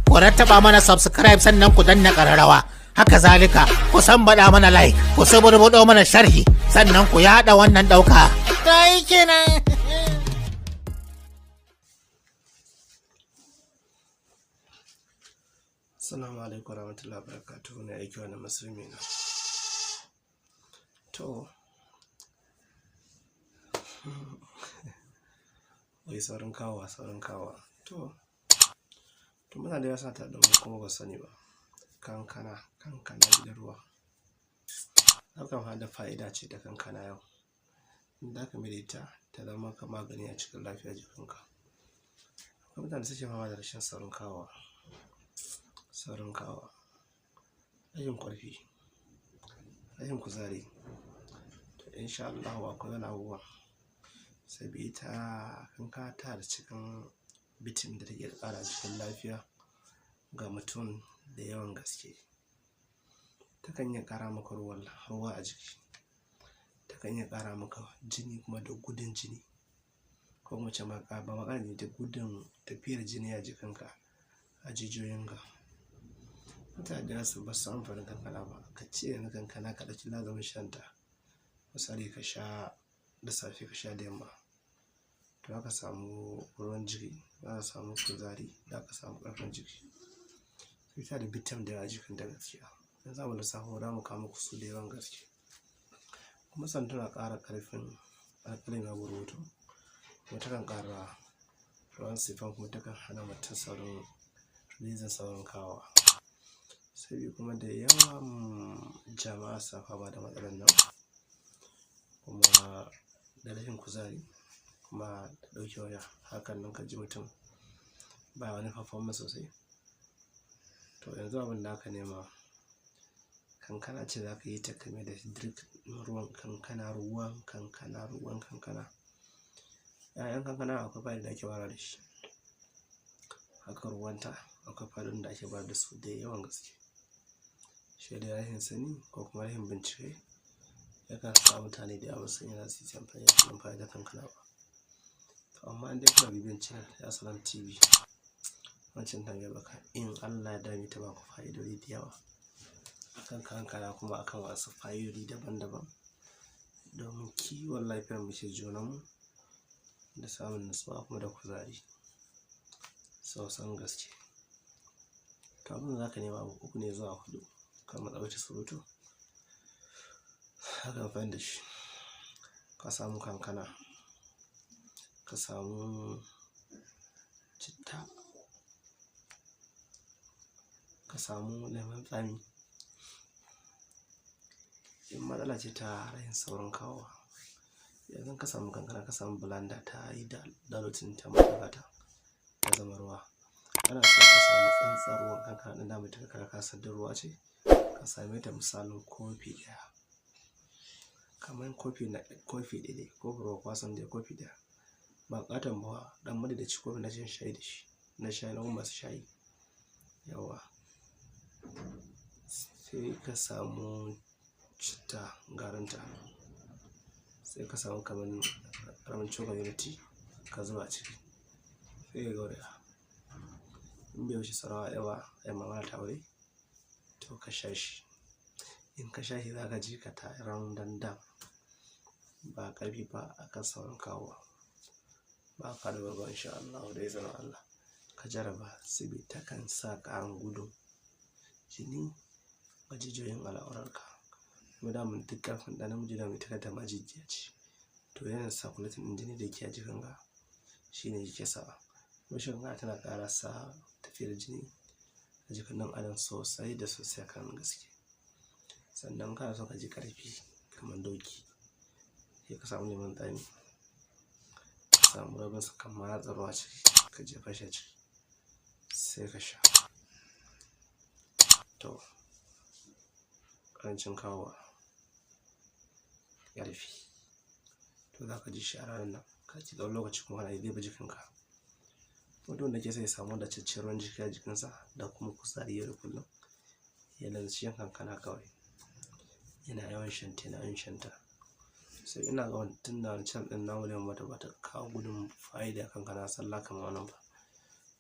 Ku rattaba mana subscribe sannan ku danna ƙararrawa. Haka zalika, ku san baɗa mana like, ku suburbuɗo mana sharhi, sannan ku yaɗa wannan ɗauka. Ta yi kenan. Assalamu alaikum warahmatullahi wabarakatuh. Na aiki wani musulmi na. To, wai saurin kawowa, saurin kawowa. To, mutane da yawa suna tare da mu kuma ba su sani ba. Kankana, kankana gidan ruwa. Hakan fa da fa'ida ce da kankana yau. In za ka mai da ita ta zama maka magani a cikin lafiyar jikinka. Akwai mutane da suke fama da rashin saurin kawowa, saurin kawowa, rashin ƙarfi, rashin kuzari. To, insha Allahu akwai wani abubuwan. Saboda ita kankana tana da cikin vitamin da take ƙara cikin lafiya ga mutum da yawan gaske. Takan iya ƙara maka ruwan ruwa a jiki. Takan iya ƙara maka jini kuma da gudun jini. Ko kuma ce ma ba ma ƙara jini da gudun tafiyar jini a jikinka, a jijiyoyinka. Mutane da yawa su ba su san amfanin kankana ba. Ka ce yanzu kankana ka ɗauki lazumin shan ta. Misali ka sha da safe ka sha da yamma. To za ka samu ruwan jiki, za ka samu kuzari, za ka samu ƙarfin jiki. Ita da vitamin da yawa a jikinta gaskiya. In za mu lissafo za mu kawo muku su da yawan gaske. Kuma sannan tana ƙara ƙarfin alƙalami a rubutu. Kuma takan ƙara ruwan sifan kuma takan hana mutum saurin releasing saurin kawowa. Sai kuma da yawan jama'a suna fama da matsalar nan. Kuma da rashin kuzari kuma da ɗaukewar hakan nan ka ji mutum ba wani performance sosai. To yanzu abin da aka nema kankana ce za ka yi ta kame da drink ruwan kankana, ruwan kankana, ruwan kankana. 'Ya'yan kankana akwai fa'ida da ake bayarwa da shi. Haka ruwanta akwai fa'idodin da ake bayar da su da yawan gaske. Shi dai rashin sani ko kuma rashin bincike yakan sa mutane da yawa ba su san yadda za su yi amfani da kankana ba. To amma in dai kuna bibiyan channel ya Salam TV, wancan ta gaya maka in Allah ya dami ta baku fa'idodi da yawa akan kankana kuma akan wasu fa'idodi daban-daban domin kiwon lafiyar mu ce junanmu da samun natsuwa kuma da kuzari sosan gaske. To abin da za ka nema abu uku ne zuwa huɗu kar mu tsawaita surutu. Haka amfani da shi. Ka samu kankana, ka samu citta, ka samu lemon tsami. In matsala ce ta rashin saurin kawowa, yanzu ka samu kankana ka samu blender ta yi dalutin ta markaɗa ta, ta zama ruwa. Ana so ka samu tsantsar ruwan kankana ɗin dama ita kankana ka san duk ruwa ce. Ka same ta misalin kofi ɗaya. Kamar kofi na kofi ɗaya dai, kofin ruwa kwasan dai kofi ɗaya. Ba ƙaton ba, ɗan madaidaci kofi na shan shayi da shi, na shayi na masu shayi. Yauwa. Sai ka samu citta garinta. Sai ka samu kamar ƙaramin cokali na tea ka zuba a ciki. Sai ka gauraya. In bai wuce saura ɗaya ba, ai mama ta aure, to ka sha shi. In ka sha shi za ka ji ka ta randandan. Ba ƙarfi ba akan saurin kawowa. Ba ka da babban insha Allahu da izinin Allah. Ka jarraba saboda takan sa ƙarin gudun jini a jijiyoyin al'aurarka. Kuma daman duk ƙarfin ɗa namiji dama ita kanta ma jijiya ce. To yanayin circulating ɗin jini da yake a jikinka shine yake sawa. Kuma shi kankana tana ƙara sa tafiyar jini a jikin ɗan adam sosai da sosai akan gaske. Sannan kana so ka ji ƙarfi kamar doki, sai ka samu lemon tsami, ka samu rabinsa ka matse ruwa ciki, ka jefa shi a ciki sai ka sha. To, ƙarancin kawowa ƙarfi. To za ka ji shi a ranar nan, ka ji tsawon lokaci kuma kana yi zai bi jikinka. Duk wanda yake so ya samu wadataccen ruwan jiki a jikinsa da kuma kuzari yau da kullum, ya lazimci shan kankana kawai. Yana yawan shan ta, yana yawan shan ta. Sai ina ga tun da wancan ɗin namu ne bata kawo gudun fa'ida kankana sallah kamar wannan ba.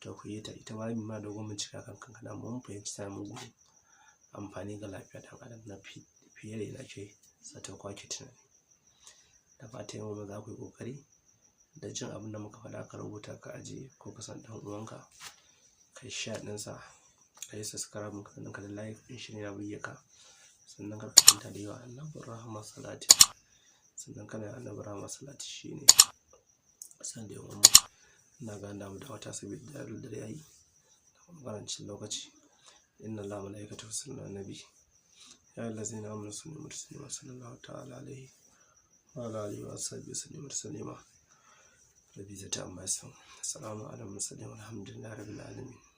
To ku yi ta, ita ma ma dogon bincike akan kankana, mun fahimci tana mugun amfani ga lafiyar ɗan adam na fiye da yadda ake zato ko ake tunani. Da fatan yau ma za ku yi ƙoƙari da jin abin da muka faɗa, ka rubuta ka ajiye, ko ka san ɗan uwanka, ka yi share ɗinsa, ka yi subscribe, sannan ka da like in shirin ya burge ka, sannan kar ka manta da yi wa Annabi Rahama salati. Sannan kana yi Annabi Rahama salati shine san da yawan mu. Ina ga damu da wata saboda dare yayi da kuma ƙarancin lokaci. Inna Allaha wa malaikatahu yusalluna ala nabi, ya ayyuhallazina amanu sallu alaihi wa sallimu, sallallahu ta'ala alaihi wa ala alihi wa sahbihi sallimu taslima. Rabbi zata amma yasifun. Assalamu ala mursalin, walhamdulillahi rabbil alamin.